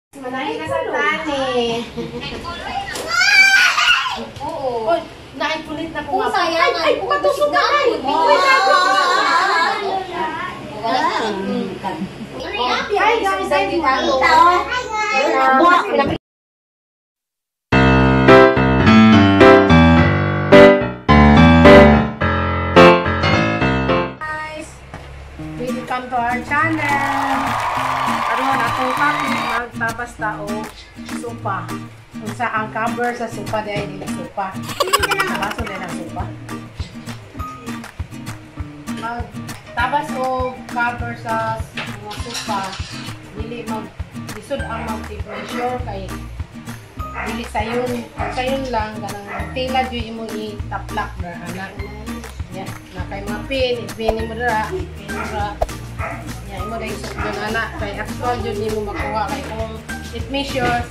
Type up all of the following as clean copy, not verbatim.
Manahi ka sa tani. Oo. Oy, naay kulit na Kung kung sayang, Ay, ay, patusok na ay. Uy, Ay, guys, ay, guys. Welcome to our channel. Karon atong topic magtabas ta og sopa. Unsa ang cover sa sopa dahil dili sopa. Baso din ang sopa. Magtabas og cover sa mga sopa dili mag lisod ang mag measure kay dili sayon sayon lang kanang tila jud imong itaplak ra ana. Ya, na kay mga pin, pin mo dira, pin mo dira. Ya, imo dai sugdon ana kay actual jud nimo makuha kay kung it measures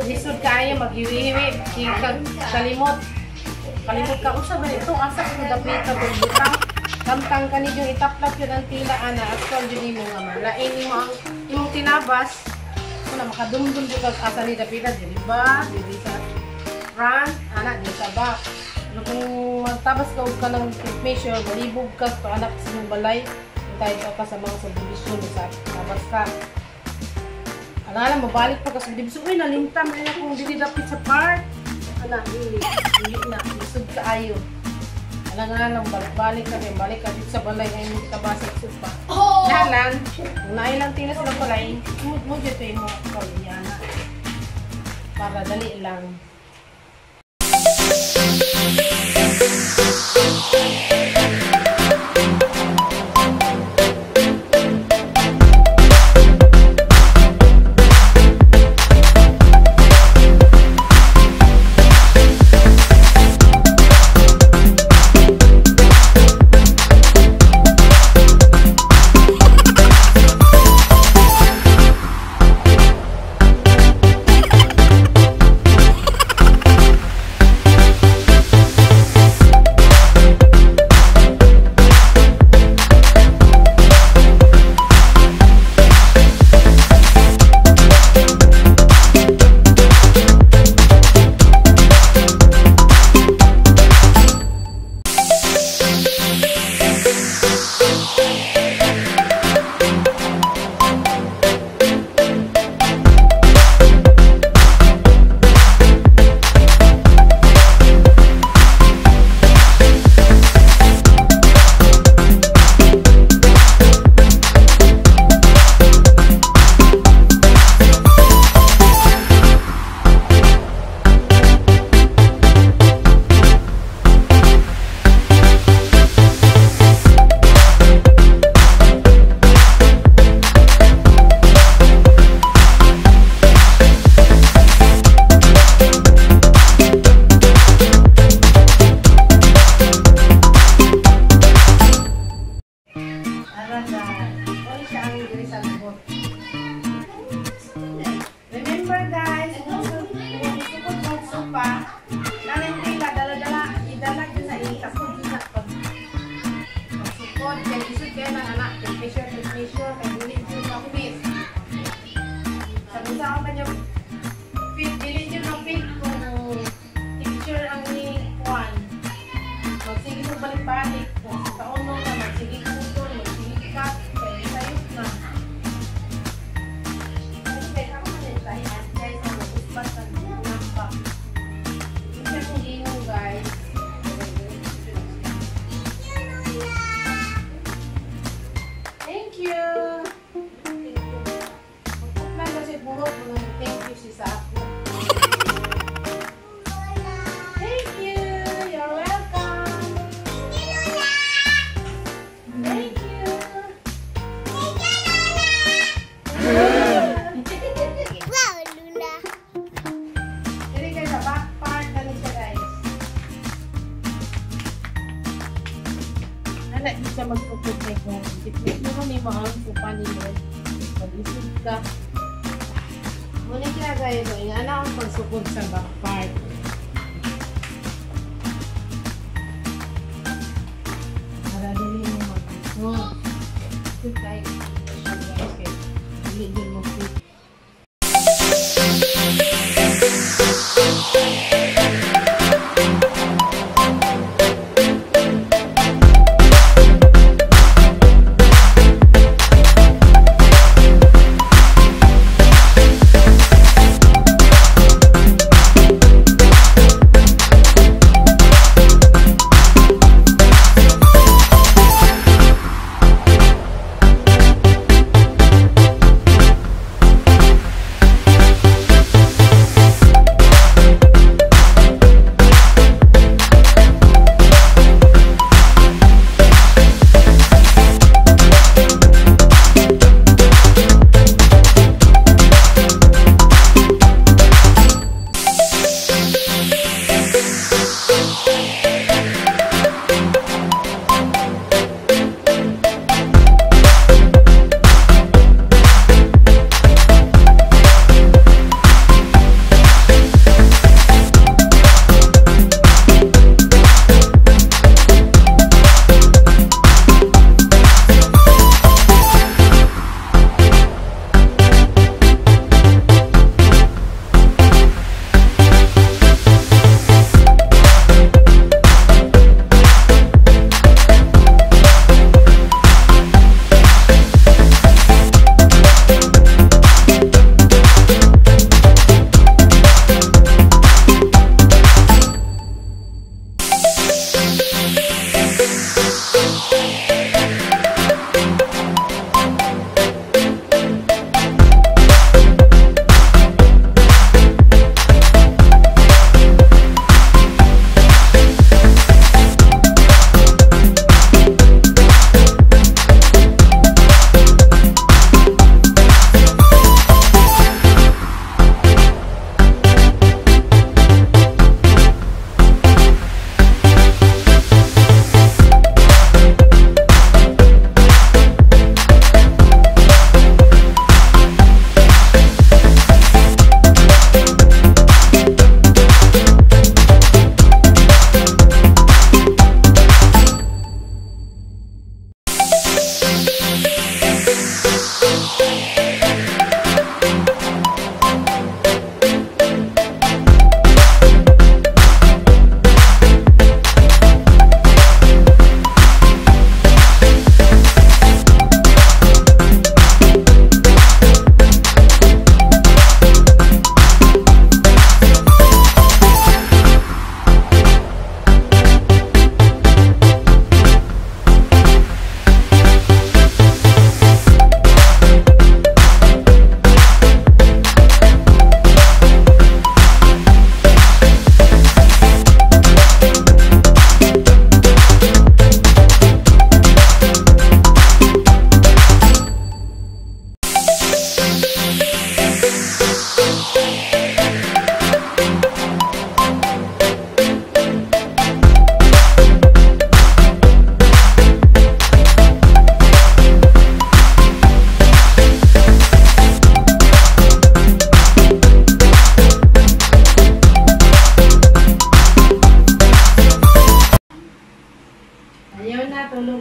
lisod kaayo maghiwi-hiwi, kag kalimot. Kalimot ka usa ba ito asa ko dapit ka butang. Kamtang kani yung itaplak jud ang tila ana actual jud nimo nga malain nimo ang imong tinabas. Una makadumdum jud kag asa ni dapita dili ba? Dili sa front, ana dili sa back. Pero kung magtabas ka og kanang tape measure, malibog ka pa anak sa imong balay, tayo ka sa mga subdivision sa tabas ka. Alala, mabalik pa ka sa subdivision. Uy, nalimtan na kung dili dapit sa part. Ana, dili. Dili na. Lisod ka ayo. Ala nga lang, balik-balik ka. Balik ka dito sa balay ngayon yung tabas sa pa. Nalan, kung nailang tila sila balay, mo dito yung mga kalyana. Para dali lang. Remember guys, kung sukod mong sopa, nanintila, dala-dala, idala dyan sa itakod dyan na pagsukod, kaya isod kayo ng anak, measure, kaya dili dyan makupit. Sabi sa ako kanya, fit, dili dyan mapit kung picture ang ni Juan. Magsige kong balik-balik, kung sa kauno na, magsige putol, magsige cut, kaya sayop na. Guys. Thank you. Thank you. Magpuplan kasi burot mo nang thank you si sa ako. Thank you. You're welcome. Thank you. Thank you, Lola. Wow, Luna. Dili kayo sa back part na niya guys. Ana, di siya magpuput na kung ipupuro ni mo ang pupa ni mo. Pag-isip ka. Muna siya guys. So, ingana ang pagsukod sa back part. Para dili mo mag-isip. Isip tayo. Guys, dili din mo fit.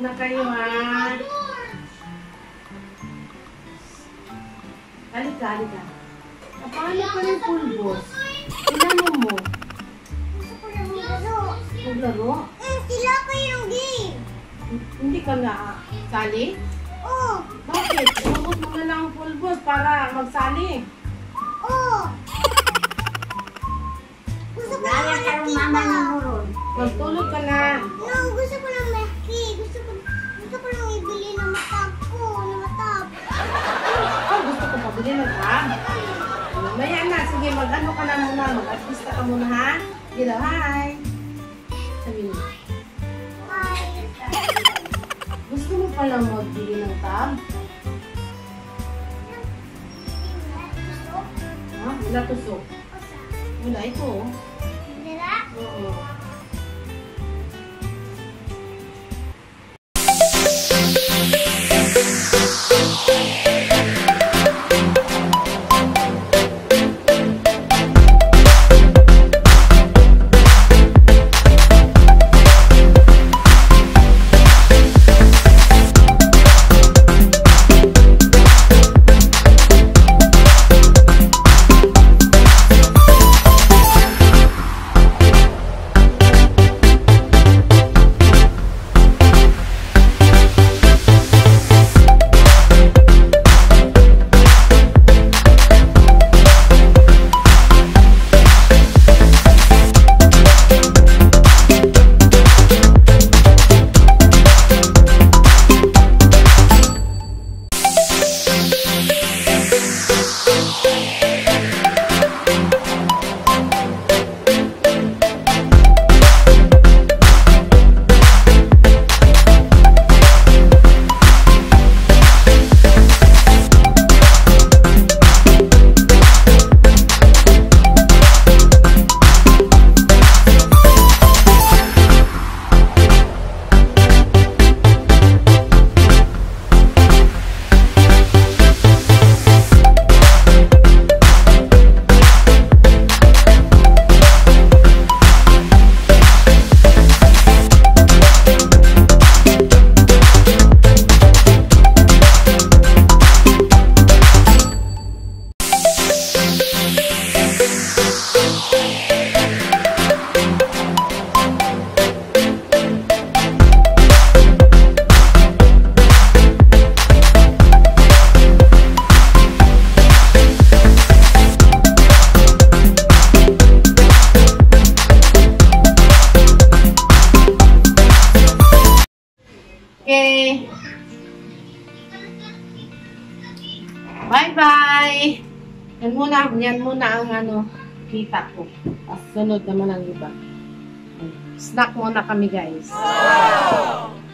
na kayo, ha? Halika, halika. Ah, paano pa yung pulbos? Tingnan mo. Gusto ko lang maglaro. Maglaro? Sila pa yung game. Hindi ka na sali? Oo. Bakit? Umabot mo na lang ang pulbos para magsali. Oo. Gusto ko lang makita. Magtulog ka na. No, gusto ko lang malaki. Gusto ko lang ibili ng matap ko, ng matap. Oh, gusto ko pabili ng tab. Mamaya na, sige, mag-ano ka na muna, mag-artista ka muna, ha? Sige daw, hi! Sabi niya, Hi. gusto mo palang magbili ng tab? Gusto? Ha? Wala tusok. Usa. Wala, ito. Oh. Dira? Oo. Okay. Bye-bye. Yan muna ang ano, kita ko. Tapos sunod naman ang iba. Snack muna kami, guys. Wow!